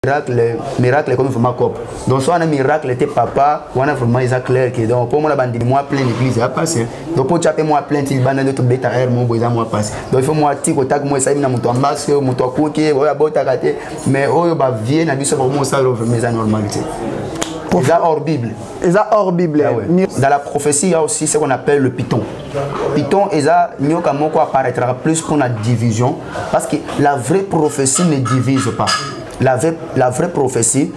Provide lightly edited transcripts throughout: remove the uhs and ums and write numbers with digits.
Miracle, miracle ekomi vraiment cop. Donc so wana miracle te papa, wana vraiment eza clair que donc po mona bandimi mwa plein église ya passe. Donc po tya pe mwa plein ti libanda nde tobeta air mo boye eza mwa passe. Donc il faut mwa ti kotaki mwa esali na moto ya masque, moto akuki, oyo abotaka te. Mais oyo ba vie na biso bakomi kosala vraiment eza normal te. Eza hors Bible. Eza hors Bible. Ah ouais. Dans la prophétie, il y a aussi ce qu'on appelle le python. Python eza nyoka moko apparaîtra plus pour la division parce que la vraie prophétie ne divise pas. La vraie prophétie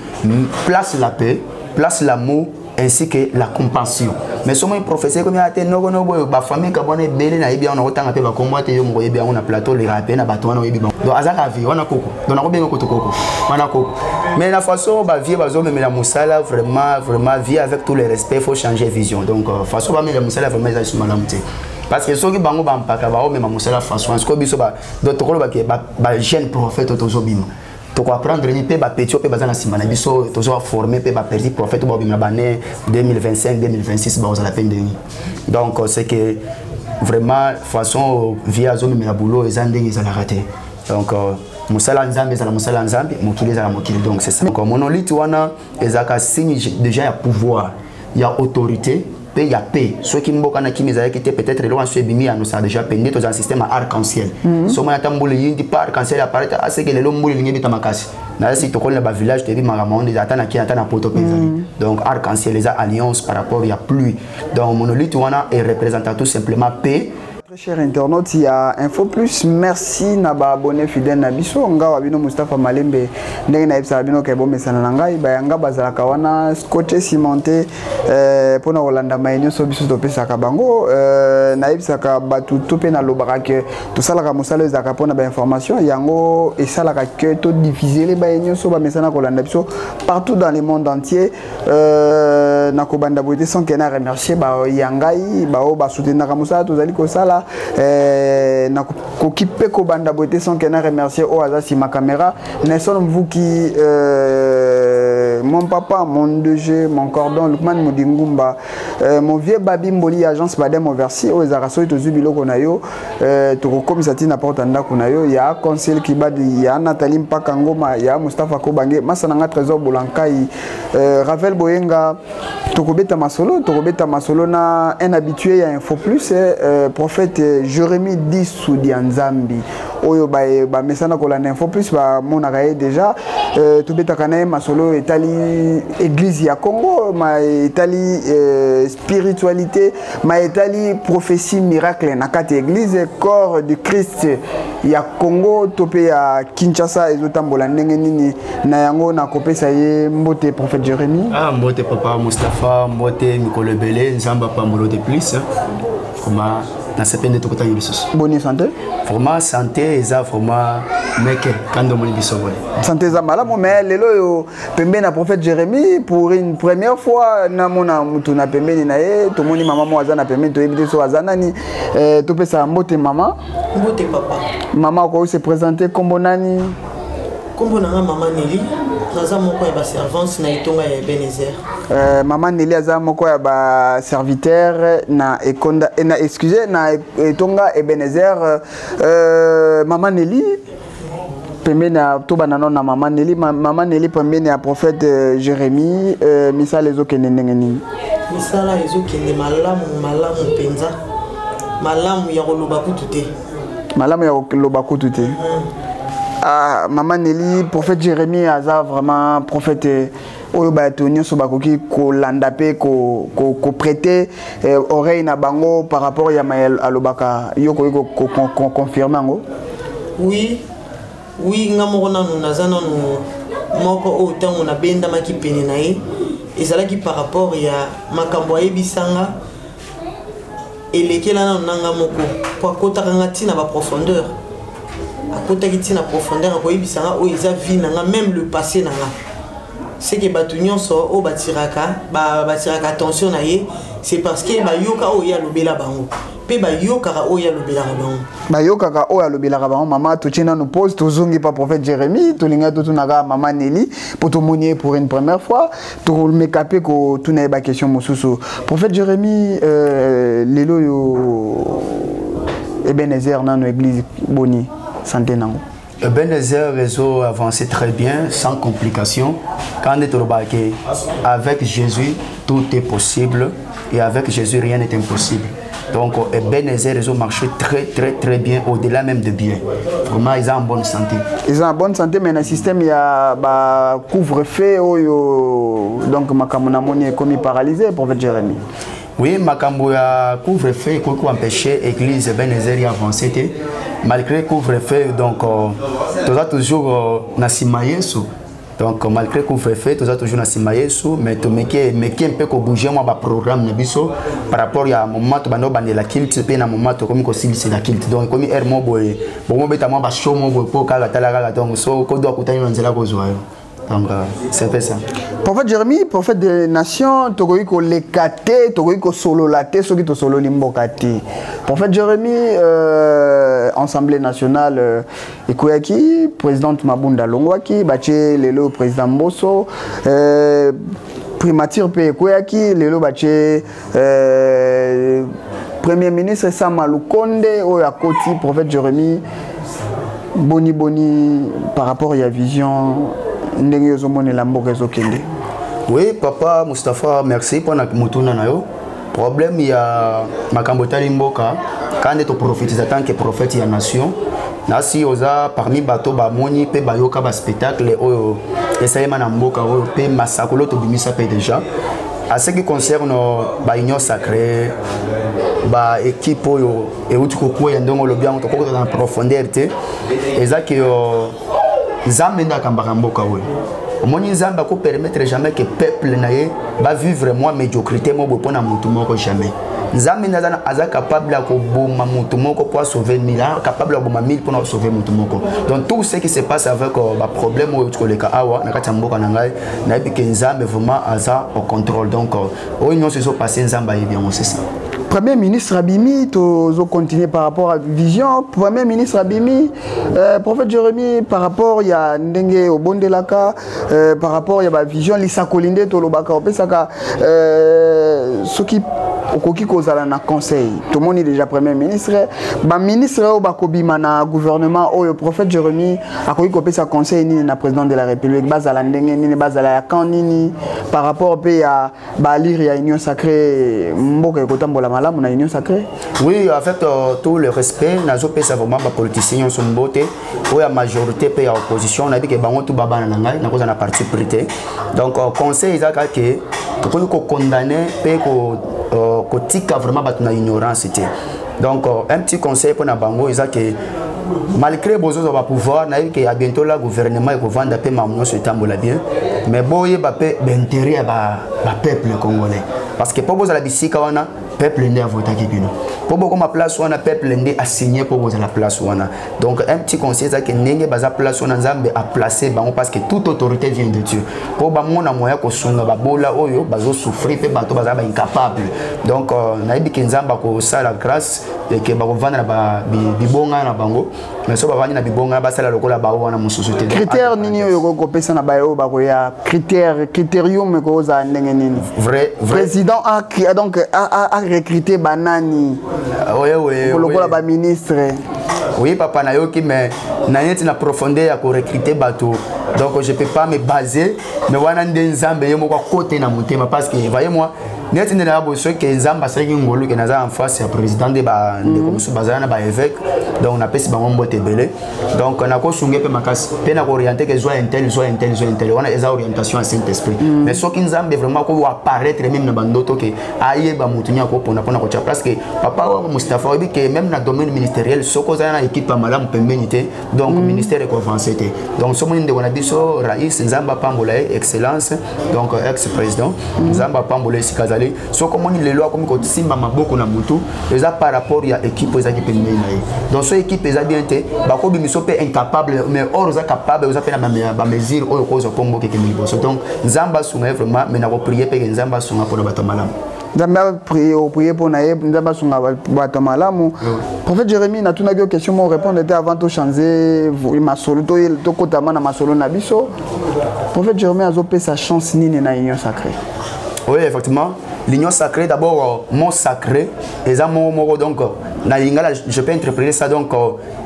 place la paix, place l'amour ainsi que la compassion. Mais somo prophétie comme ate noko noko boyo ba famille ka bona ebele na yebi yango kotanga pe ba kombo te yo moko yebi yango na plateau le rappel na bato wana oyebi bango. Donc azaka vie wana koko. Donc nako benga koto koko. Wana koko. Mais la façon ba vie bazo memela musala vraiment vraiment vie avec tout le respect, faut changer vision. Donc façon ba memela musala vraiment eza suma malamu te. Parce que soki bango ba mpaka ba omema musala façon ce que biso ba donc tokolo ba ba jeune prophète tozobima. Tokoapprendre ni mpe bapeti oyo mpe baza na nsima na biso, tozoforme mpe baperdi prophète oyo babima bane 2025 2026 bakozala mpe ndenge. Donc c'est que vraiment façon vie azomemela boulot eza ndenge ezalaka te. Donc mosala Nzambe ezala mosala Nzambe, mokili ezala mokili. Donc c'est ça. Donc monolithe wana ezalaka signe déjà ya pouvoir, ya autorité mpe ya paix. Soki mboka na kimi ezalaki te, peut-être eloko nyonso ebimi ya nosala déjà pe nde tozala système ya arc-en-ciel. So mona ata mbula eyindi pa arc-en-ciel apparaître, aseke lelo mbula elingi ebeta makasi. Nayasi tokoli na bavillage, toyebi makambo wana, ata na Kini, ata na poto mpe ezali. Donc arc-en-ciel eza alliance par rapport ya pluie. Donc monolithe wana ereprésenta tout simplement paix. Très cher internaute, il y a Info Plus. Merci na ba abonné fidèle na biso. Nga wa bino Mustafa Malembe. Ndenge na yebisa bino ke bomesana na ngai bayanga bazalaka wana scotché cimenté pona kolanda maye nyonso biso topesaka bango. Nayebisaka bato to mpe nalobaka ke tosalaka mosala ezalaka mpona bainformation, yango esalaka ke todiffusele baye nyonso bamesana kolanda biso partout dans le monde entier. Nakobanda boye te sans ke na remercier baya ngai bao basoutenaka mosala tozali kosala. Nakoki mpe kobanda boye te sans ke na remercier oyo aza nsima caméra, Nelson Mvuki, mon papa, mon DG, mon cordon Lukman Modingumba, mon vieux Babi Mboli, agence Badem Oversi oyo ezalaka soki tozwi biloko na yo, tokokomisa ntina porte ndako na yo, ya Conseil Kibadi, ya Nathalie Mpaka Ngoma, ya Mustapha Kobange, masa na nga Trésor Bolankai, Ravel Boyenga. Tokobeta masolo na un habitué ya Info Plus, prophète Jérémie Disudia Nzambi oyo bamesana kolanda Info Plus, bamonaka ye déjà. Tobetaka na ye masolo etali église ya Congo, ma etali spiritualité, ma etali prophétie, miracle na kati ya église Corps du Christ ya Congo to mpe ya Kinshasa ezotambola ndenge nini. Na yango nakopesa ye mbote, prophète Jérémie. Ah, mbote papa Mustapha, mbote mikolo ebele, Nzambe apambolo de plus. Vraiment nasepeli nde tokotani lisusu. Boni santé? Vraiment santé eza vraiment meke kanda omoni biso boye. Santé eza malamu, mais lelo oyo pembeni na prophète Jérémie, pour une première fois namona mutu na pembeni na ye. Tomoni mama moko aza na pembeni, toyebi te so aza nani. Topesa mbote mama. Mbote papa. Mama, okoki se présenter, kombo nani? Nkombo na nga mama Neli, naza moko ya baservante na etonga ya Ebenezer. Mama Neli aza moko ya baserviteur na ekonda, na excuse, na etonga Ebenezer. Mama Neli pembeni ya, tobanda nano na mama Neli. Mama Neli pembeni ya prophète Jérémie, misala ezokende ndenge nini? Misala ezokende malamu, malamu mpenza, malamu ya koloba kutu te. Malamu ya koloba kutu te. Ah, mama Neli, prophète Jérémie aza vraiment prophète oyo bato nyonso bakoki kolanda mpe koprêter oreille na bango par rapport ya maye alobaka. Yo koki koconfirme yango? Oui, nga moko nanu naza nanu moko oyo ntango nabendamaki pene na ye ezalaki par rapport ya makambo ayebisanga elekela nanu na nga moko, po akotaka nga ntina baprofondeur, akotaki ntina profondeur akoyebisa nga oyo eza vie na nga, même le passé na nga. C'est que bato nyonso oyo batiraka attention na ye, c'est parce que bayoka oyo ye alobela bango mpe bayokaka oyo alobelaka bango. Bayokaka oyo alobelaka bango. Mama, totie nanu pause, tozongi pa prophète Jérémie. Tolingai totunaka mama Neli mpo tomoni ye pour une première fois, tokomeka mpe kotuna ye baquestion mosusu. Prophète Jérémie, lelo oyo Ebenezer nano église boni santé nango? Ebenezer réseau avancé très bien, sans complications. Quand est avec Jésus, tout est possible et avec Jésus, rien n'est impossible. Donc, Ebenezer réseau marche très, très, très bien, au-delà même de bien. Vraiment, ils sont en bonne santé. Ils sont en bonne santé, mais dans le système, il y a bah, couvre-feu, donc makambo namoni ekomi paralysé, prophète Jérémie. Oui, makambo ya couvre-feu ekoki koempêcher église Ebenezer ya avancer te. Malgré couvre-feu, donc toza toujours na nsima Yesu. Donc malgré couvre-feu, toza toujours na nsima Yesu, mais tomeki meki mpe kobouge mwa baprogramme na biso par rapport ya moment tobanda obandela culte mpe na moment tokomi kosilisela culte. Donc ekomi heure mo boye bokomobeta mwa bashow mo boye mpo kaka tala kaka, donc so kodo akutani na nzela kozwa yo. Donc c'est un peu ça. Prophète Jérémie, prophète des nations, tokoki koleka te, tokoki kosolola te soki tosololi mboka te. Prophète Jérémie, Assemblée nationale ekweyaki, présidente Mabunda alongwaki, batie lelo président Mboso, primature mpe ekweyaki, lelo batie premier ministre Sama Lukonde oyo akoti. Prophète Jérémie, boni boni par rapport ya vision ndenge ozomonela mboka ezokende? Oui, papa Mustapha, merci mpona motuna na yo. Problème ya makambo etali mboka, ka nde toprofetiza tant que prophète ya nation, nasi oza parmi bato bamoni mpe bayoka baspectacle oyo esalema na mboka oyo mpe masakolo tobimisa mpe déjà. À ce qui concerne baunion sacrée, baéquipe oyo euti kokwea, ndenge olobi yango, tokokota na profondeur te. Eza ke Nzambe nde akambaka mboka oyo. Omoni, Nzambe akopermettre jamais que peuple na ye bavivre mwa médiocrité mo boye mpona motu moko, jamais. Nzambe nde aza capable ya koboma motu moko po asauve 1000, aza capable ya koboma 1000 mpona kosauve motu moko. Donc tout ce qui se passe avec baproblème oyo koleka awa na kati ya mboka na ngai, nayebi ke Nzambe vraiment aza au contrôle. Donc oyo nyonso ezopasse, Nzambe ayebi yango, c'est ça. Premier ministre abimi, tozo continuer par rapport à vision. Premier ministre abimi, prophète Jérémie, par rapport ya ndenge obondelaka, par rapport ya ba vision lisakoli nde tolobaka opesaka, soki okoki kozala na conseil, tomoni déjà premier ministre, baministre oyo bakobima na gouvernement oyo, prophète Jérémie akoki kopesa conseil nini na président de la République? Bazala ndenge nini? Bazala ya camp nini? Par rapport mpe ya baalire ya union sacrée, mboka ekotambola malamu na union sacrée? Oui, en fait, tout le respect nazopesa vraiment bapoliticien nyonso mbote, oyo ya majorité mpe ya opposition. Nayebi ke bango tu babana na ngai, nakozala na parti pris te. Donc conseil eza kaka ke tokoki kokondamne mpe kotika vraiment bato na ignorance te. Donc un petit conseil mpo na bango eza ke malgré bozozwa bapouvoir, nayebi ke ya bientôt la gouvernement ekovanda mpe makambo nyonso etambola bien, mais boyeba mpe baintérêt ya bapeuple congolais, parce que mpo bozala bisika wana, peuple nde avotaki bino. Mpo bokoma place wana, peuple nde asigne mpo bozala place wana. Donc un petit conseil ezaki ndenge baza place wana, Nzambe aplace bango, parce que toute autorité vient de Dieu, mpo bamona moya kosunga babola oyo bazosouffrir mpe bato bazala baincapable. Donc nayebi ke Nzambe akosala grâce eke bakovanda na bibonga na bango, mais so bavandi na bibonga, basala lokola bao wana mosusu te. Critère nini oyo okoki kopesa na baye oyo bakoya? Critère, critérium ekozala ndenge nini? Vrai, vrai. Président a, donc a recruté banani lokola baministre? Oui papa, nayoki, mais na neti na profondeur ya korecruter bato, donc je peux pas me baser, mais wana nde Nzambe ye moko akote na motema, parce que voyez moi neti nde naya boye, soki Nzambe asalaki ngolu ke naza en face ya président, nde bandeko mosusu bazala na baévêque, donc napesi bango mbote ebele. Donc nakosunga mpe makasi mpe nakooriente ke zwa intel, zwa intel, zwa intel. Wana eza orientation ya Saint Esprit. Mais soki Nzambe vraiment ko apparaître même na bandoto ke ayeba motu nini akopona mpona kotia, parce que papa wa Mustapha, oyebi ke même na domaine ministériel, soki ozala na équipe ya malamu pembeni te, donc ministère ekoavance te. Donc somoni ndeko na biso rais, Nzambe apambola ye, excellence, donc ex président, Nzambe apambola ye esika azali. Soki omoni lelo akomi kosimba maboko na motu, eza par rapport ya équipe oyo ezalaki pembeni na ye. Donc so équipe eza bien te, bakobimiso mpe incapable, mais or oza capable, oza mpe na bamesure oyo okozwa mpo mboka ekende liboso. Donc Nzambe asunga ye vraiment, mais nakoprie mpe ke Nzambe asunga mpona bato ya malamu. Nzambe oprie mpo na ye, Nzambe asunga bato ya malamu. Prophète Jérémie, natunaki yo question moko, répondre te avant tochange masolo, tokotama na masolo na biso. Prophète Jérémie azopesa chance nini na union sacrée? Oui, effectivement. L'union sacrée, d'abord, mot sacré, eza mot moko. Donc na lingala, je peux interpréter ça, donc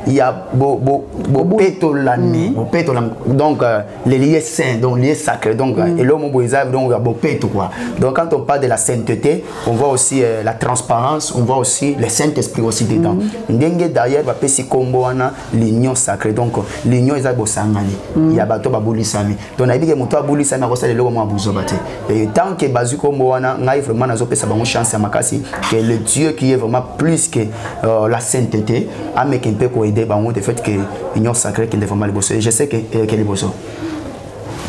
il y a bo bo bopetolami, bopetolami, donc les lieux saints, donc lieux sacrés, donc et l'homme boeza, donc bopeto quoi. Donc quand on parle de la sainteté, on voit aussi la transparence, on voit aussi le Saint-Esprit aussi dedans. Ndenge d'ailleurs bapesi kombo wana l'union sacrée, donc l'union eza bosangani ya bato babulisami. Donc nayebi ke moto abulisami akosala eloko moko abuzoba te. Et tant que bazwi kombo wana, ngai vraiment nazopesa bango chance ya makasi que le Dieu qui est vraiment plus que la sainteté ameke mpe koaider bango, de fait que union sacrée kende vraiment liboso. Et je sais que ke liboso.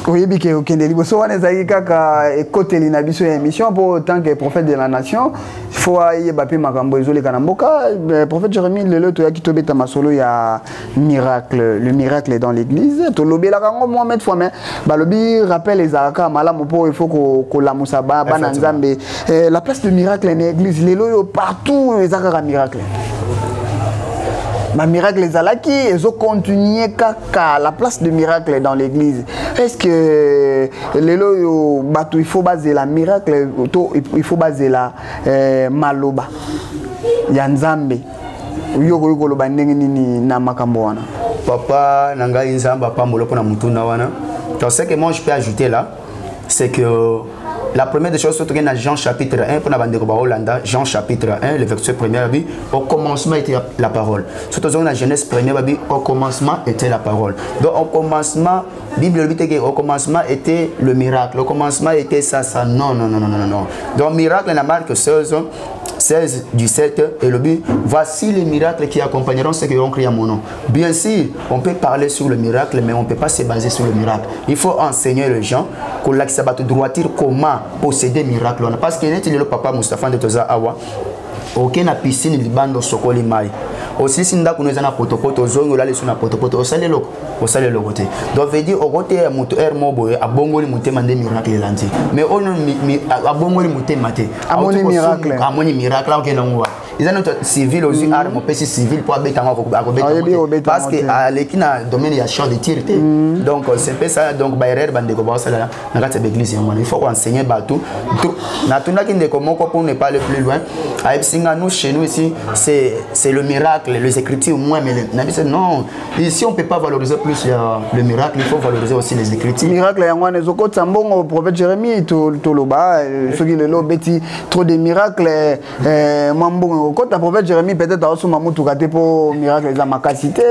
Oyebi ke okende liboso. Wana ezalaki kaka ekoteli na biso ya émission, mpo tant que prophète de la nation, il faut ayeba mpe makambo ezoleka na mboka. Prophète Jérémie, lelo toyaki tobeta masolo ya miracle, le miracle dans l'église. Tolobelaka yango mwa maintes fois, mais balobi rappel ezalaka malamu mpo il faut kolamusa bana Nzambe. La place de miracle na église lelo oyo, partout eza kaka miracle. Bamiracle ezalaki, ezocontinue kaka. La place de miracle dans l'église, est ce que lelo oyo bato il faut bazela miracle to il faut bazela maloba ya Nzambe? Yo koki koloba ndenge nini na makambo wana? Papa na ngai, Nzambe apambola mpona mutuna wana. Donc ce que moi je peux ajouter là, c'est que la première des choses, surtout dans Jean chapitre 1, pour la Hollanda, Jean chapitre 1, le verset premier, au commencement était la parole. Surtout dans la Genèse première, au commencement était la parole. Donc au commencement, Bible dit que au commencement était le miracle, au commencement était ça, ça. Non, non, non, non, non, non. Donc miracle, la Marc 16, 16, 17, et le but, voici les miracles qui accompagneront ceux qui ont crié à mon nom. Bien sûr, on peut parler sur le miracle, mais on ne peut pas se baser sur le miracle. Il faut enseigner les gens, kolakisa bato droiture, comment posséder miracle wana. Parce que neti lelo, papa Moustapha, nde toza awa, oke na piscine libanda, osokoli mai, osilisi, ndako no eza na potopoto, ozongi, olali so na potopoto, osali eloko? Osali eloko te. Donc veut dire okoteya moto ere mo boye, abongoli motema, nde miracle elandi. Mais oyo abongoli motema te, amoni miracle, amoni miracle, akokende yango wapi? Eza neti civil, ozwi arme, opesi civil mpo abeta yango, akobeta, parce que aleki na domaine ya champ de tir te. Donc c'est mpe ça. Donc baerreur bandeko baosala na kati ya baeglise yango wana. Il faut koenseigner bato. Natundaki ndeko moko, pour ne pas aller plus loin, ayebisi nga: nous, chez nous ici, c'est le miracle, les écritures moins. Mais na biso, non, ici on peut pas valoriser plus le miracle, il faut valoriser aussi les écritures. Miracle yango wana ezokotisa mbongo, prophète Jérémie. Toloba soki lelo obeti trop de miracle, mwa mbongo ekokota. Prophète Jérémie peut-être aosomba motuka te mpo miracle eza makasi te.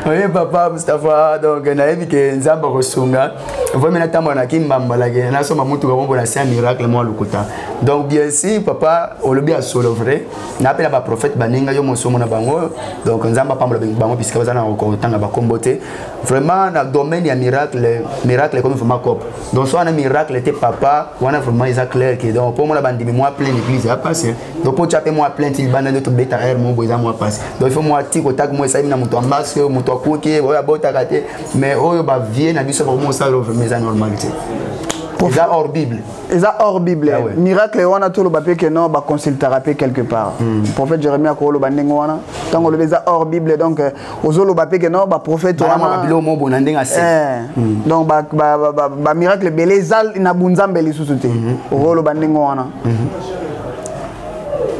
Oui, papa Mustapha, donc nayebi ke Nzambe akosunga. Vomi natambola na kimbambalake, nasomba motuka mombo na se ya miracle mwa lokuta. Donc bien sûr, papa, olobi ya solo, vrai. Napela baprophète baninga yo mosomo na bango, donc Nzambe apambola bango bisika baza na kotanga bakombo te. Vraiment, na domaine ya miracle, miracle ekomi vraiment coop. Donc so wana miracle te, papa, wana vraiment eza clair ke donc mpo mona bandimi mwa plein église ya pasi. Donc mpo tia mpe mwa plein ti libanda, nde tobeta aire mo boye, eza mwa pasi. Donc il faut mwa ti kotaki mo esali na moto ambasi, moto akuki oyo abotaka te. Mais oyo bavie na biso bakomosala, vraiment eza normal te, eza hors Bible. Eza hors Bible. Ah ouais. Miracle wana, toloba mpe ke non, baconsultaka mpe quelque part. Prophète Jérémie akoloba ndenge wana, ntango olobi eza hors Bible, donc ozoloba mpe ke non, baprophète wana biloko mo bona ndenge ase. Donc bamiracle ebele eza na bunzambe lisusu te, okoloba ndenge wana?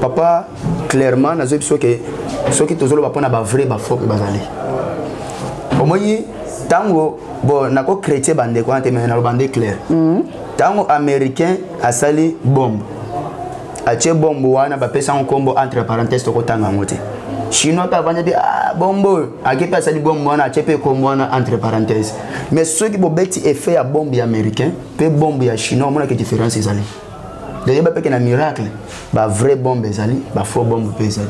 Papa, clairement nazoyebi biso ke soki tozoloba mpona bavrai, bafaux mpe bazali. Omoni ntango, bon, nako chrétien bandeko wana te, mais naloba nde clair: ntango américain asali bombe, atie bombe wana, bapesi yango nkombo entre parenthèse, tokotanga yango te. Chinois mpe avandi mpe, ah, bombe oyo ake mpe asali bombe wana, atie mpe nkombo wana entre parenthèse. Mais soki bobeti effet ya bombe ya américain mpe bombe ya chinois, omonaki différence ezali. Donc yeba mpe ke na miracle, bavrai bombe ezali, bafaux bombe mpe ezali.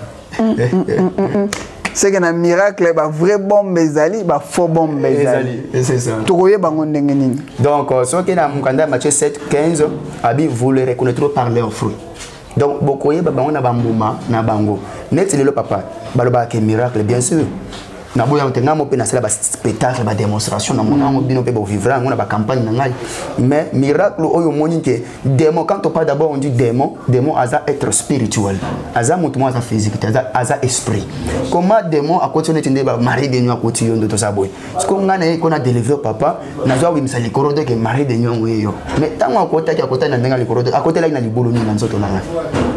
C'est que na miracle, bavrai bombe ezali, bafaux bombe ezali. C'est ça. Tokoyeba yango ndenge nini? Donc soki na mokanda ya Matthieu 7 15, abi: vous les reconnaîtrez par leurs fruits. Donc bokoyeba bango na bambuma na bango. Neti lelo, papa, balobaka ke miracle, bien sûr. Naboya yango te. Ngai mo mpe nasala baspectacle, badémonstration, namona yango, bino mpe bovivre yango na bacampagne na ngai. Mais miracle oyo omoni ke démon, quand on parle d'abord, on dit démon. Démon aza être spirituel, aza moto moko aza physique te, aza esprit. Comment démon akoti yo neti nde bamari de nuit akoti yo nde toza boye? Siko ngai naye ko na délivre, papa, nazwa kobimisa likolo te ke mari de nuit yango ye yo. Mais ntango akotaki, akotaki na ndenge ya likolo te, akotelaki na libulu nini na nzoto na ngai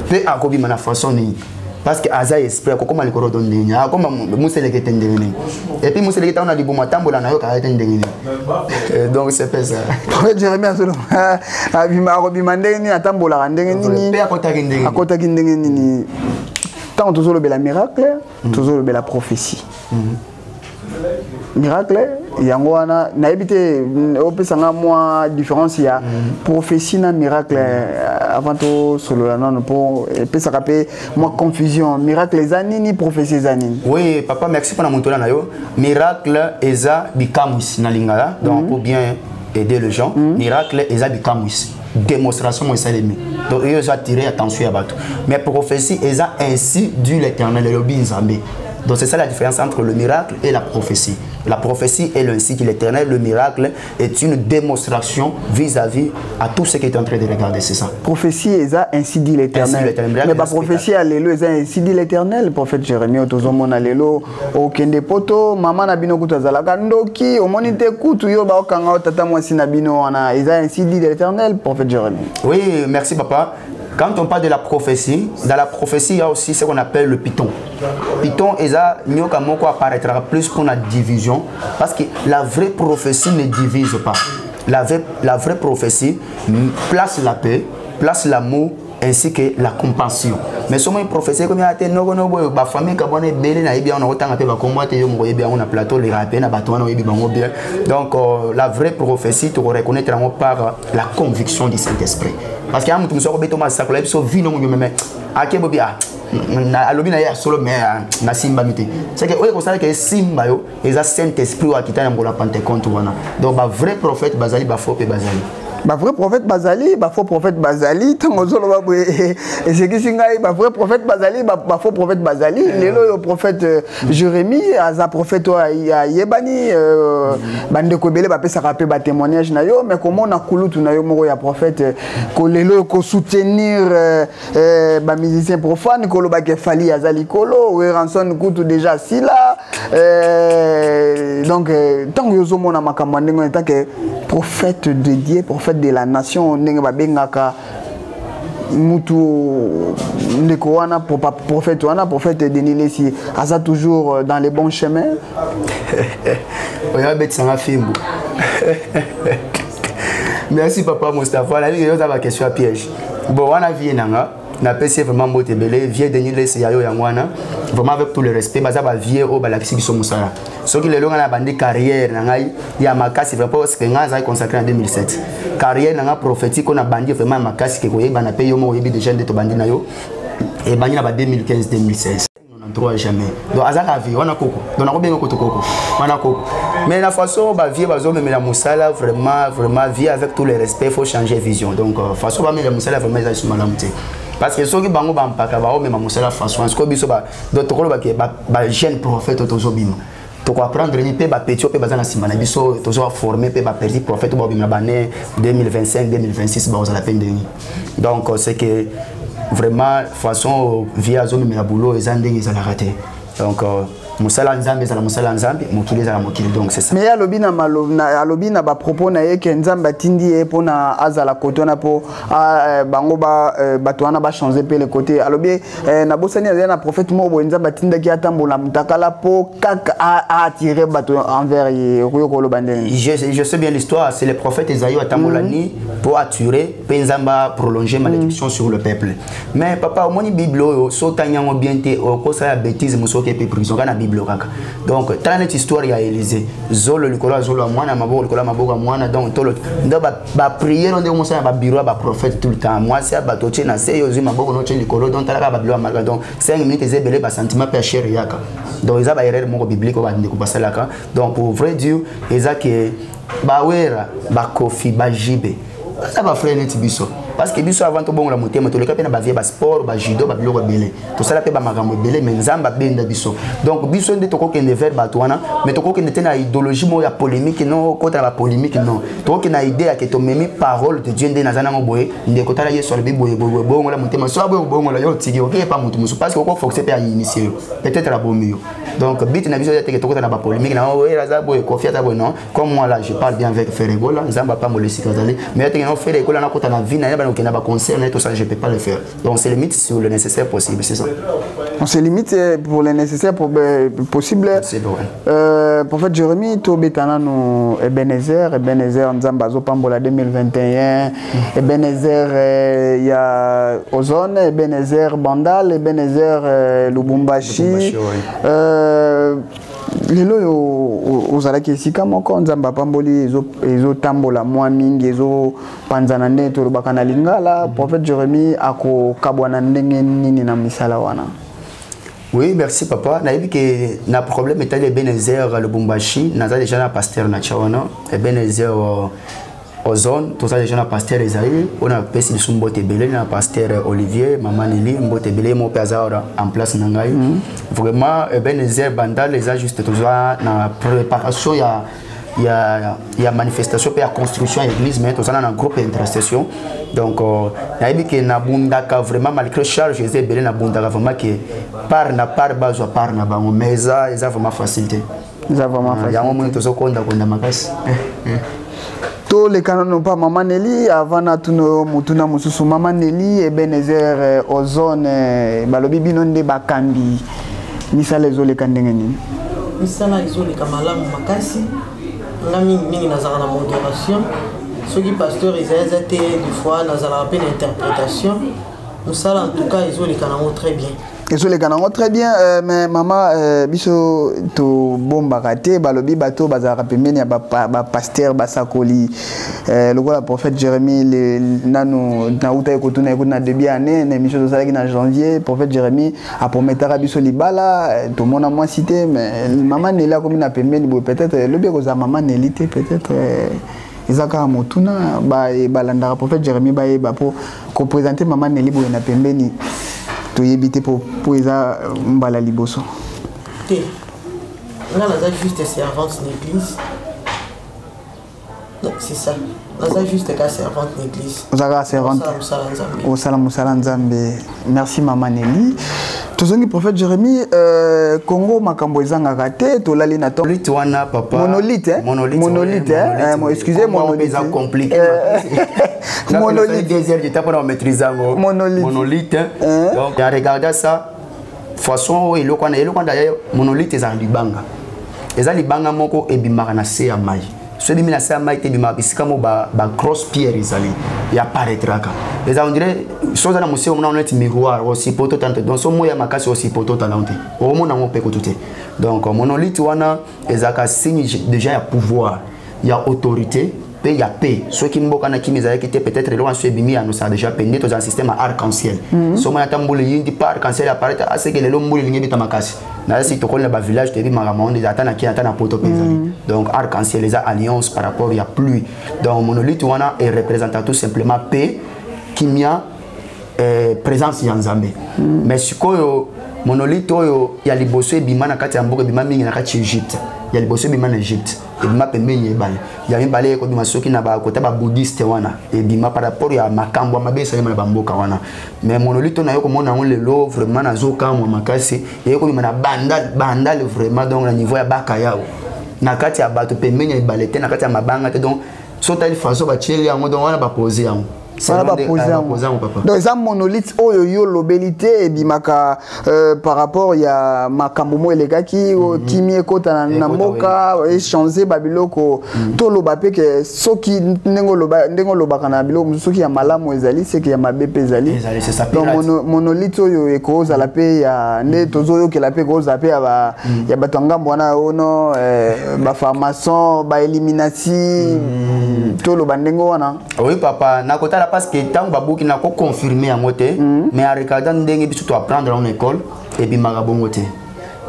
mpe akobima na façon nini? Parce que aza esprit, akokoma likolo to ndenge akoma moseleke te ndenge nini? Et puis moseleke ntango na libumu atambola na yo kaka te ndenge nini? Donc c'est pas ça. Prophète Jérémie azoloba abima, akobima ndenge nini, atambolaka ndenge nini? Mpe akotaki ndenge nini? Akotaki ndenge nini? Ntango tozolobela miracle, tozolobela prophétie. Miracle yango wana nayebi te, opesanga mwa différence ya prophétie na miracle avant tosolola nano, mpo epesaka mpe mwa confusion. Miracle eza nini? Prophétie eza nini? Oui papa, merci mpona motola na yo. Miracle eza bikamwisi na lingala, donc pour bien aider les gens, miracle eza bikamwisi, démonstration mo esalemi, donc oyo eza attirer attention ya bato. Mais prophétie eza ainsi dit l'Éternel, elobi Nzambe. Donc c'est ça la différence entre le miracle et la prophétie. La prophétie est l'ainsi dit l'Éternel, le miracle est une démonstration vis-à-vis à tout ce qui est en train de regarder, c'est ça. Prophétie eza ainsi dit Ainsi dit l'Éternel. l'Éternel. Mais baprophétie ya lelo eza ainsi dit l'Éternel, prophète Jérémie? Oyo tozomona lelo, okende poto, mama na bino kutu azalaka ndoki, omoni te kutu yo baokanga yo tata mwasi na bino wana, eza ainsi dit l'Éternel, prophète Jérémie? Oui, merci papa. Quand on parle de la prophétie, dans la prophétie, il y a aussi ce qu'on appelle le python. Python, eza nyoka moko apparaîtra plus pour la division, parce que la vraie prophétie ne divise pas. La vraie prophétie place la paix, place l'amour, ainsi que la compassion. Mais somo une prophétie comme ya te noko no boyo ba famille ka bona ebele na yebi on otanga pe ba kombo te yo moko yebi on na plateau le rappel na bato wana oyebi bango bien. Donc la vraie prophétie, tu reconnaître par la conviction du Saint-Esprit. Parce que mutu musoko beto masakola biso vino mo meme akebo bi ah alobi na ye ya solo, mais nasimbami te. C'est que oyo ekosalaka esimba yo eza Saint-Esprit oyo akita na mokolo ya Pentecôte wana. Donc ba vrai prophète bazali, bafaux mpe bazali. Bavrai prophète bazali, bafaux prophète bazali. Ntango ozoloba boye, esekisi ngai. Bavrai prophète bazali, bafaux prophète bazali. Lelo oyo prophète Jérémie aza prophète oyo ayebani, bandeko ebele bapesaka mpe batémoignage na yo. Mais komona kulutu na yo moko ya prophète kolelo oyo kosoutenir bamusicien profane, kolobaka Fally aza likolo, Werrason kutu déjà asila, donc ntango yo ozomona makambo ya ndenge wana, etake prophète de Dieu, prophète de la nation, ndenge babengaka mutu ndeko wana, prophète wana, prophète Denis Lesi, aza toujours dans les bons chemins? Oyo abetisanga fimbu. Merci papa Mustapha, nayebi yo oza baquestion ya piège. Bon, wana vie na nga, napesi ye vraiment mbote ebele, vieux Denis Lesi ya yo. Yango wana vraiment, avec tout le respect, baza bavieux oyo balakisi biso mosala. Soki lelo ngai na bandi carrière na ngai ya makasi vraiment, parce que ngai azalaki consacré na 2007, carrière na ngai prophétique oyo na bandi vraiment ya makasi ke koyebana mpe yo moko oyebi déjà nde tobandi na yo, ebandi na ba 2015 2016 93 jamais. Donc azalaka vieux wana koko, donc nakobenga koto koko wana koko. Mais na façon bavieux bazomemela mosala, vraiment, vraiment, vieux, avec tout le respect, faut changer vision. Donc façon bamela mosala vraiment eza lisusu malamu te, parce que soki bango bampaka baomema mosala façon sikoyo biso, donc tokolobake bajeune prophète oyo tozobima, tokoapprendre nini? Mpe bapetits oyo mpe baza na nsima na biso, tozoforme mpe bapetits prophète oyo baobima bane 2025 2026, bakozala mpe ndenge. Donc c'est que vraiment façon vieux azomemela boulot eza ndenge ezalaka te. Donc mosala ya Nzambe ezala mosala ya Nzambe, mokili ezala mokili. Donc c'est ça. Mais ye alobi na alobi na bapropos na ye ke Nzambe atindi ye mpona azala kote wana mpo bango bato wana bachange mpe le côté. Alobi nabosani, azali na prophète moko boye, Nzambe atindaki atambola mutakala mpo kaka aatire bato envers ye. Okoki koloba ndenge? Je sais bien l'histoire, c'est le prophète Esaïe atambolani pour attirer mpe Nzambe prolonger malédiction sur le peuple. Mais papa, omoni Bible oyo, so otangi yango bien te, okosala bêtise mosu, oke mpe prison kaka na Bible kaka. Donc tala neti histoire ya Élysée, zolo likolo ya zolo ya mwana, maboko likolo ya maboko ya mwana. Donc tolo nde baprière ndenge mosala na babureau ya baprophète tout le temps, mwasi ya bato otie na se, yo ozwi maboko no otie likolo. Donc tala kaka babilo ya malka. Donc 5 minutes eza ebele, basentiment mpe ya chair eyaka. Donc eza baerreur moko biblique oyo bandeko basalaka. Donc pour vrai Dieu, eza ke bawera, bakofi, bajibe baza bafrère neti biso. Parce que biso, avant tobongola motema, toleka mpe na bavie, basport, bajudo, babiloko ebele, tosala mpe bamakambo ebele, mais Nzambe abenda biso. Donc biso nde tokokende vers bato wana, mais tokokende te na idéologie moko ya polémique, non, okota na bapolémique, non. Tokokende na idée yake tomemi parole de Dieu. Nde naza nango boye, ndeko, tala, Yesu alobi boye boye, bongola motema. So aboye kobongola, yo otiki, okeye pa motu mosusu, parce que okoforce mpe ainitie yo, peut-être abomi yo. Donc but na biso eza teke tokota na bapolémique na oyo aza boye, Kofi aza boye, non. Comme moi là, je parle bien avec Ferre Gola, Nzambe apambola esika azali, mais teke no Ferre Gola nakota na vie na ye, bana kokende na baconcert na ye, tout ça, je peux pas le faire. Donc c'est limite sur le nécessaire possible, c'est ça. On se limite pour le nécessaire possible. C'est vrai. Prophète Jérémie, tobeta nanu Ebenezer, Ebenezer, Nzambe azopambola 2021. Ebenezer ya Ozone, Ebenezer Bandal, Ebenezer Lubumbashi. Lubumbashi, ouais. Lelo oyo ozalaki esika moko, Nzambe apamboli, ezotambola mwa mingi, ezopanzana ndenge tolobaka na lingala. Prophète Jérémie akokabwana ndenge nini na misala wana? Oui, merci papa. Nayebi ke na problème etali Ebenezer Lubumbashi, naza déjà na pasteur na tia wana. Ebenezer Ozone, toza déjà na pasteur Esaü, oyo napesi biso mbote ebele, na pasteur Olivier, mama Neli, mbote ebele, ye moko mpe aza wana en place na ngai. Vraiment, Ebenezer Bandal eza juste toza na préparation ya manifestation mpe ya construction ya église, mais tozala na groupe ya intercession. Donc nayebi ke nabundaka vraiment, malgré charge eza ebele, nabundaka vraiment ke part na part bazwa part na bango, mais eza vraiment facile te. Eza vraiment facile. Yango moni tozokondakonda makasi. Toleka nano mpa mama Neli avant natuna oyo motuna mosusu. Mama Neli, Ebenezer Ozone, balobi bino nde bakambi misala, ezoleka ndenge nini? Misala ezoleka malamu makasi. Nga mingimingi nazalaka na modération. Soki pasteur eza eza te, des fois nazalaka mpe na interprétation. Mosala en tout cas ezoleka nango très bien. Ezoleka nango très bien. Mais mama, biso tobombaka te, balobi bato bazalaka pembeni ya bapasteur, basakoli, lokola prophète Jérémie, nanu nautaki kotuna ekuti na début année, na émission tosalaki na janvier, prophète Jérémie aprometaka biso libala, tomona mwasi te. Mais mama Neli akomi na pembeni boye, peut-être lobi ekozala mama Neli te, peut-être eza kaka motuna. Balandaka prophète Jérémie, bayeba mpo koprésente mama Neli boye na pembeni, toyebi te po eza mbala liboso. Te, nga naza juste servante na église. Non, c'est ça, naza juste ka servante na église. Oza kaka servante. Osala mosala Nzambe. Osala mosala Nzambe. Merci mama Neli. Tozongi prophète Jérémie. Congo makambo ezangaka te, tolali na to Monolithe wana, papa. Monolithe, hein? Monolithe. Monolithe, ouais, hein? Monolithe, oui. Excusez, Kombo monolithe. eza compliqué. Monolithe. 2 heures du temps mpona komaîtrise yango. Monolithe. Monolithe, hein. Hein? Donc ya regarder ça façon oyo eloko wana, eloko wana d'ailleurs, monolithe ezala libanga, eza libanga moko ebimaka na se ya mai. So ebimi na se ya mai te, ebimaka bisika mo bagrosse pierre ezali, ya paraîtraka eza, on dirait so oza na mosika, omona neti miroir, osipoto tala te. Donc so moi ya makasi, osipoto tala te, okomona yango mpe kutu te. Donc monolithe wana ezalaka signe déjà ya pouvoir, ya autorité mpe ya paix. Soki mboka na kimi ezalaki te, peut-être eloko nyonso ebimi ya nosala déjà pe nde tozala système ya arc-en-ciel. So omona ata mbula eyindi pa arc-en-ciel apparaître, aseke lelo mbula elingi ebeta makasi. Naza si tokoli na bavillage, toyebi makambo wana, ata na Kini, ata na Poto mpe ezali. Donc arc-en-ciel eza alliance par rapport ya pluie. Donc monolithe wana ereprésenta tout simplement paix, kimia, présence ya Nzambe. Mais sikoyo monolithe oyo ya liboso ebima na kati ya mboka, ebima mingi na kati ya Egypte. Ya liboso ebima na Egypte, ebima pembeni ya ebale. Ya mibale ekobima soki na bakota babouddhiste wana, ebima par rapport ya makambo ya mabe esalema na bamboka wana. Mais monolithe oyo naye komona yango lelo, vraiment nazokamwa makasi. Eye kobima na Bandal, Bandal vraiment, donc na niveau ya Bakayao, na kati ya bato, pembeni ya ebale te, na kati ya mabanga te. Donc so otali façon batieli yango, donc wana bapose yango. Wana bapose yango. Yango, papa. Donc eza monolithe oyo yo olobeli te, ebimaka par rapport ya makambo mo elekaki, oyo kimi ekota na Ekota, mboka, échange babiloko. Toloba mpe ke soki ndenge olobaka na biloko mosusu, soki ya malamu ezali, seke ya mabe mpe ezali. Ezali, c'est ça, Donc pirate. Monolithe oyo ekozala mpe ya nde tozoyokela, mpe ekozala mpe ya bato ya ngambo wana ono, bafarmaçon, bailluminati, toloba ndenge wana. Oui papa, nakotala parce que ntango babuki, nakoconfirme yango te, mais en regardant ndenge biso toapprendre yango na école, ebimaka bongo te.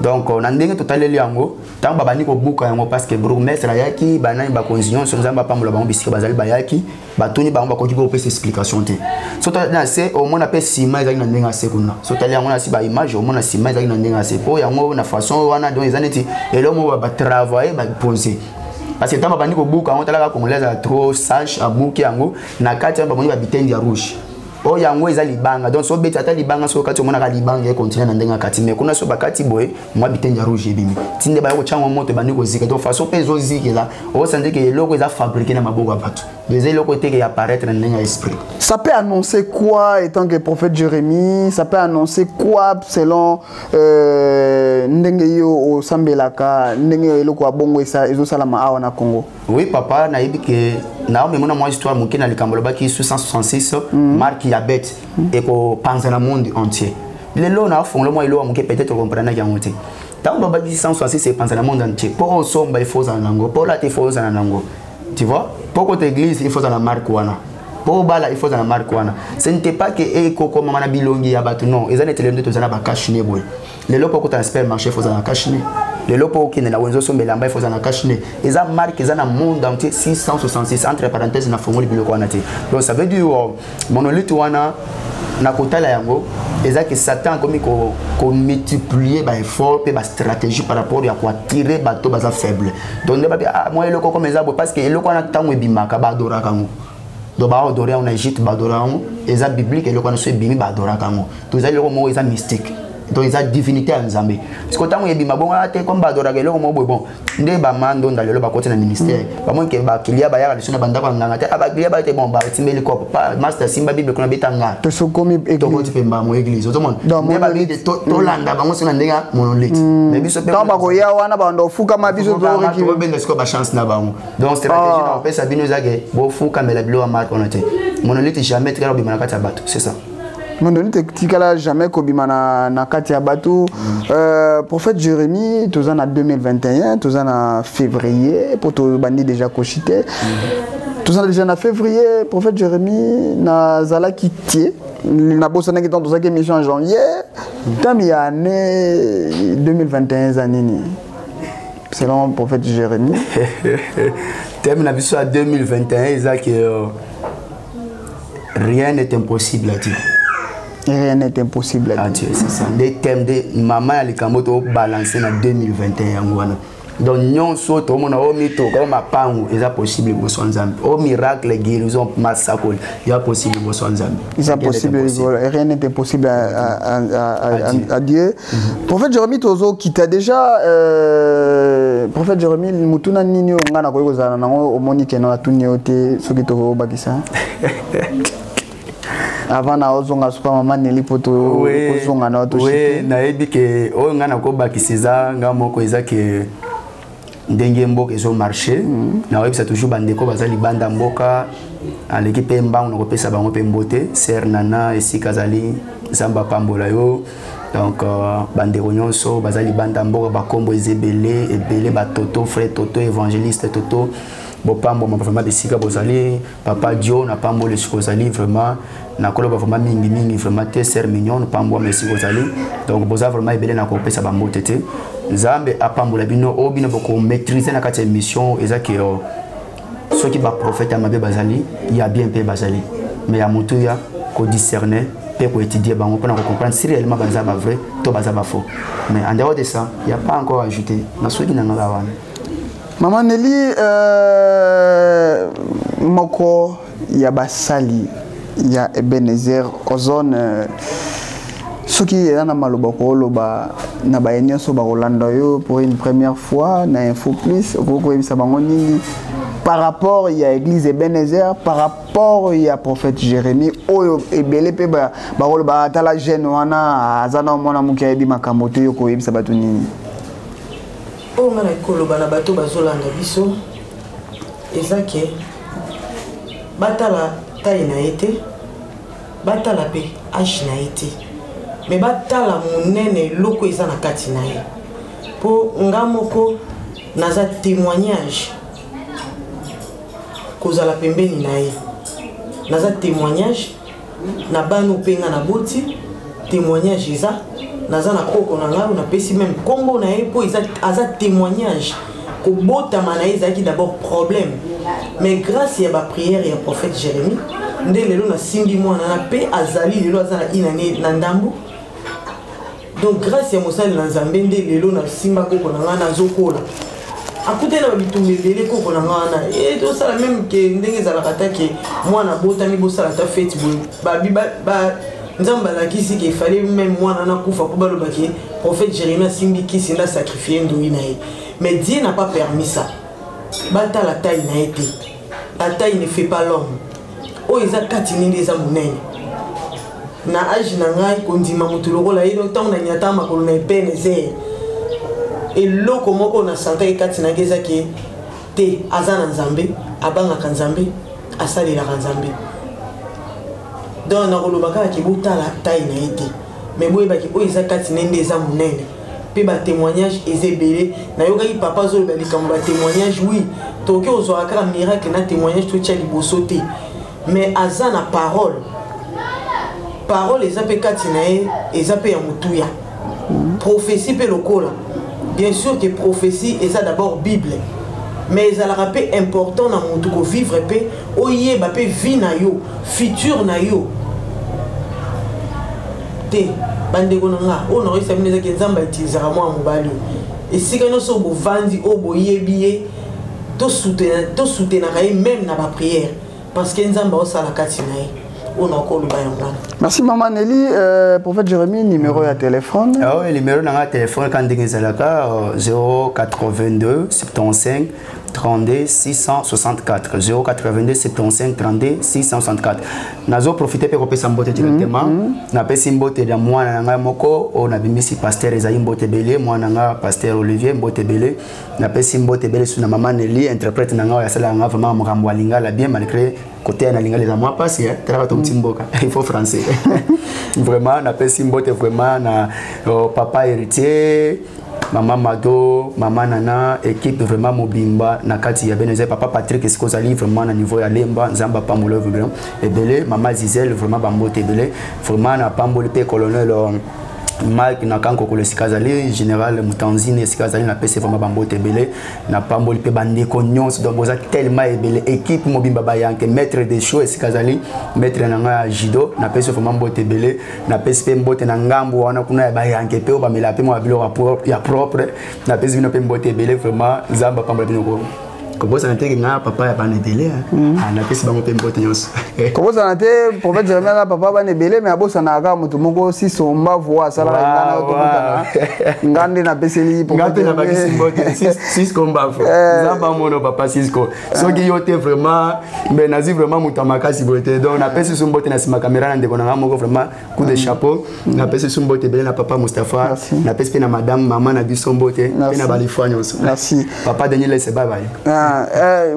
Donc na ndenge totaleli yango, ntango babandi kobuka yango, parce que bourgmestre ayaki, banani, bakonzi nyonso, Nzambe apambola bango bisika bazali, bayaki, batuni bango, bakoki mpe kopesa explication te. So totali na se, omona mpe nsima ezalaki na ndenge ya se kuna. So totali yango na si baimage, omona nsima ezalaki na ndenge ya se mpo yango na façon wana. Donc eza neti eloko moko batravaille, bapose, parce que ntango babandi kobuka yango, talaka, Congolais azala trop sage, abuki yango, na kati yango bamoni babitendi ya rouge. Oyo yango eza libanga. Donc so obeti ata libanga, soki okati, omonaka libanga ekontinue na ndenge ya kati. Mais kuna so bakati boye, mwa bitendi ya rouge ebimi, ti nde baya kotya yango, moto ebandi kozika. Donc façon mpe ezozikela, osandi ke eloko eza fabriqué na maboko ya bato. Donc eza eloko te ke ya apparaître na ndenge ya esprit. Ça peut annoncer quoi étant que prophète Jérémie? Ça peut annoncer quoi selon ndenge yo osambelaka, ndenge eloko ya bongo ezosalama awa na Congo? Oui papa, nayebi ke naomemona mwa histoire moke na likambo alobaki 666, marque ya bête ekopanza na monde entier. Lelo nafongola mwa eloko moke, peut-être okomprenaki yango te. Ntango babaki 666 epanza na monde entier, mpo osomba il faut ozala nango, mpo olata il faut ozala nango, tu vois, mpo kota église il faut ozala na marque wana, mpo obala il faut ozala na marque wana. Ce n'était pas ke ekokomama na bilongi ya bato, non. Eza neti lelo nde toza na bacache-nez boye. Lelo mpo okota na supermarché, il faut ozala na cache-nez. Lelo mpo okende na wenze osomba elamba, il faut ozala na cache-nez. Eza marque eza na monde entier, 666, entre parenthèse, na fongoli biloko wana te. Donc ça veut dire monolithe wana, na kotala yango, eza ke Satan akomi komultiplier baeffort mpe bastratégie par rapport ya koattire bato baza faible. Donc nde babi, ah, mwa eloko comme eza boye, parce que eloko wana ntango ebimaka, baadoraka yango. Donc baadore yango na Égypte, baadore yango, eza biblique. Eloko wana so ebimi, baadoraka yango. To eza eloko moko eza mystique, donc eza divinité ya Nzambe. Parce que ntango ebima bongo te, comme baadoraka eloko moko boye, bon, nde bamandonda lelo bakoti na ministère, bamoni ke bakilia bayaka liso na bandako ya nganga te. Ah, bakilia baya te, bon, batimbeli kopo, master simba Bible kuna, beta nga. Tosokomi. Tokoti mpe mbamo église, ozomona nde babi tolanda bango so na ndenge ya monolithe, mais biso mpe ntango bakoya wana, bando ofukama, biso tobenda sikoyo bachance na bango. Donc stratégie na kopesa bino eza ke bofukamela biloko ya marque wana te. Monolithe jamais tikala kobima na kati ya bato, c'est ça. Monolithe etikala jamais kobima na kati ya bato. Prophète Jérémie, toza na 2021, toza na février, mpo tobandi déjà koshite. Toza déjà na février. Prophète Jérémie, nazalaki tie, nabosanaki ntango tozalaki émission en janvier. Thème ya année 2021 eza nini selon prophète Jérémie? Thème na biso ya 2021 eza ke rien n'est impossible à Dieu. Rien n'est impossible à Dieu, c'est ça nde thème de mama ya likambo tobalance na 2021 yango wana. Donc nyonso tomona, oyo mitoka, oyo mapangu, eza possible liboso ya Nzambe. Oyo miracle, guérison, masakoli, eza possible liboso ya Nzambe. Eza possible, rien n'est impossible à Dieu. Prophète Jérémie, tozokita déjà. Prophète Jérémie, mutuna nini oyo ngai nakoki kozala nango, omoni keno atuni yo te, soki tokobakisa avant na ozonga suka mama Neli, mpo tokozonga na Oui, nayebi ke oyo ngai nakobakisa eza ngai moko, eza ke ndenge mboka ezomarche, nakoyebisa toujours bandeko baza libanda mboka, aleki mpe mbangu, nakopesa bango mpe mbote. Sœur Nana, esika azali, Nzambe apambola yo. Donc bandeko nyonso baza libanda mboka, bakombo eza ebele ebele, batoto, frère Toto, évangéliste Toto, bopambwama vraiment bisika bozali. Papa Dio, napamboli esika ozali. Vraiment nakoloba vraiment mingi mingi vraiment te. Sœur Mignon, napambwama esika ozali. Donc boza vraiment ebele, nakopesa bambote te. Nzambe apambola bino. Oyo bino bokomaîtrise na kati ya émission eza ke soki baprophète ya mabe bazali, ya bien mpe bazali, mais ya motuya kodiscerne mpe koétudie bango mpona kocomprendre si réellement baza bavrai to baza bafaux. Mais en dehors de ça, y a pas encore ajouté na soki na ngaka wana. Mama Neli, moko ya basali ya Ebenezer Ozone, soki eza na maloba kooloba na baye nyonso bakolanda yo pour une première fois na Info Plus, okoki koyebisa bango nini par rapport ya église Ebenezer, par rapport ya prophète Jérémie, oyo ebele mpe bakoloba atala jeune wana aza na mwana moke, ayebi makambo te? Yo koyebisa bato nini? Oyo nga naki koloba na bato bazolanda biso eza ke batala taille na ye te, batala mpe âge na ye te, mais batala monene eloko eza na kati na ye. Mpo nga moko naza témoignage kozala pembeni na ye, naza témoignage na bana mpe nga naboti témoignage eza. Naza na koko na ngai, napesi même nkombo na ye mpo aza témoignage. Kobotama na ye ezalaki d'abord problème, mais grâce ya baprière ya prophète Jérémie nde lelo nasimbi mwana na mpe azali lelo, aza na inane na ndambo. Donc grâce ya mosali na Nzambe nde lelo nasimba koko na ngai, nazokola, akutani na babitumba ebele. Koko na ngai wana e tosala même ke ndenge ezalaka ta ke mwana abotami, bosala ta fête boye, babi Nzambe alakisi ke efale même mwana nakufa mpo baloba ke prophète Jérémie asimbi kisi nde asacrifie ndoi na ye. Mais Dieu n'a pas permis ça. Batala taille na ye te, la taille ne fait pas l'homme. Oyo eza kati nini eza monene na age na ngai, kondima moto lokola ye. Ntango nanyata makolo na Ebenezer, eloko moko na santaki kati na ngai eza ke te, aza na Nzambe, abangaka Nzambe, asalelaka Nzambe. Donc nakoloba kaka ke botala taille na ye te, mais boyebaki oyo eza kati na ye nde eza monene. Mpe batémoignage eza ebele. Nayokaki papa azoloba likambo batémoignage. Oui, tokoki kozwaka kaka miracle na témoignage totia liboso te, mais aza na parole. Parole eza mpe kati na ye, eza mpe ya motuya. Prophétie mpe lokola, bien sûr que prophétie eza d'abord Bible, mais ezalaka mpe important na motu kovivre mpe oyeba mpe vie na yo, futur na yo te. Bandeko na nga, oyo nakoyisa bino ezaki Nzambe autilisaka mwana mobali oyo. Esika nyonso oyo bovandi, oyo boyebi ye, tosoutenaka ye même na baprière, parce que Nzambe aosala kati na ye. Oyo nakoloba yango wana. Merci, maman Nelly. Prophète Jérémie, numéro ya téléphone? Ah oui, numéro na nga téléphone ka ndenge ezalaka 082 75 32 664, 082 75 32 664. Nazoprofite mpe kopesa mbote directement. Napesi mbote ya mwana na ngai moko oyo nabimisi, pasteur Ezali, mbote ebele. Mwana na ngai pasteur Olivier, mbote ebele. Napesi mbote ebele su na mama Nelly, interprète na ngai oyo asalaka ngai vraiment makambo ya lingala bien, malgré koteya na lingala eza mwa mpasi, talaka tomti mboka, il faut français. Vraiment napesi mbote vraiment na papa Héritier, mama Mado, mama Nana, équipe vraiment mobimba na kati ya Beneze, papa Patrick esika ozali vraiment na niveau ya Lemba, Nzambe apambola vraiment ebele. Mama Zizel, vraiment bambote ebele. Vraiment napamboli mpe colonel Mike na Kankokolo esika azali, général Mutanzini esika azali, napesi vraiment bambote ebele. Napamboli mpe bandeko nyonso. Donc boza tellement ebele, équipe mobimba bayanke, maître de show esika azali, maître na ngai ya judo, napesi vraiment mbote ebele. Napesi mpe mbote na ngambo wana kuna ya bayanke mpe oyo bamela mpe mwa biloko ya propre, napesi bino mpe mbote ebele. Vraiment Nzambe apambola bino. Kobosana te nga papa ya bana ebele, napesi bango mpe mbote nyonso. Kobosana te, prophète Jérémie aza papa bana ebele, mais abosanaka kaka moto moko, Siso Mbavu asalaka nga na tokutana, nga nde napeseli. Nga mpe nabakisi mbote Sisko Mbavu, Nzambe amono papa Sisko. Soki yo te vraiment, mais nazwi vraiment moto ya makasi boye te. Donc napesi su mbote na nsima caméra na ndeko na nga moko, vraiment coup de chapeau. Napesi su mbote ebele na papa Mustapha, napesi mpe na madame mama na biso mbote, mpe na balifoi nyonso. Merci. Papa Daniel Lese, bye bye.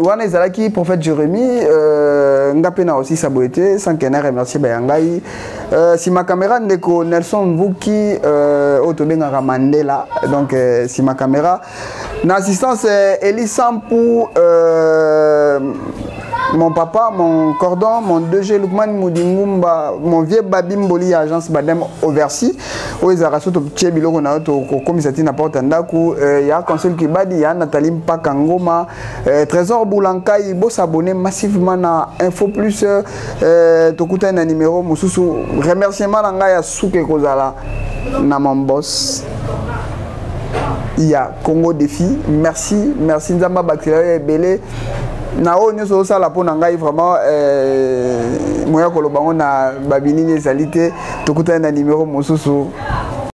Wana ezalaki prophète Jérémie. Nga mpe na osisa boye te sans que na remercier baya ngai nsima caméra, ndeko Nelson Mvuki oyo tobengaka Mandela. Donc nsima caméra na assistance, Eli Sampu, mon papa, mon cordon, mon 2G Lukman Mudingumba, mon vieux Babi Mboli, agence Badem Oversi, oyo ezalaka so totie biloko na yo, tokokomisa ntina porte ya ndako. Ya Consul Kibadi, ya Nathalie Mpaka Ngoma, Trésor Boulankai. Bosabonner massivement na Info Plus. Tokutani na numéro mosusu. Remerciement na ngai ya suka ekozala na mon boss ya Congo Défi. Merci, merci. Nzambe abakisela yo ebele na oyo nyonso osala mpo na ngai. Vraiment moya koloba ngo na babinini ezali te. Tokutani na numéro mosusu.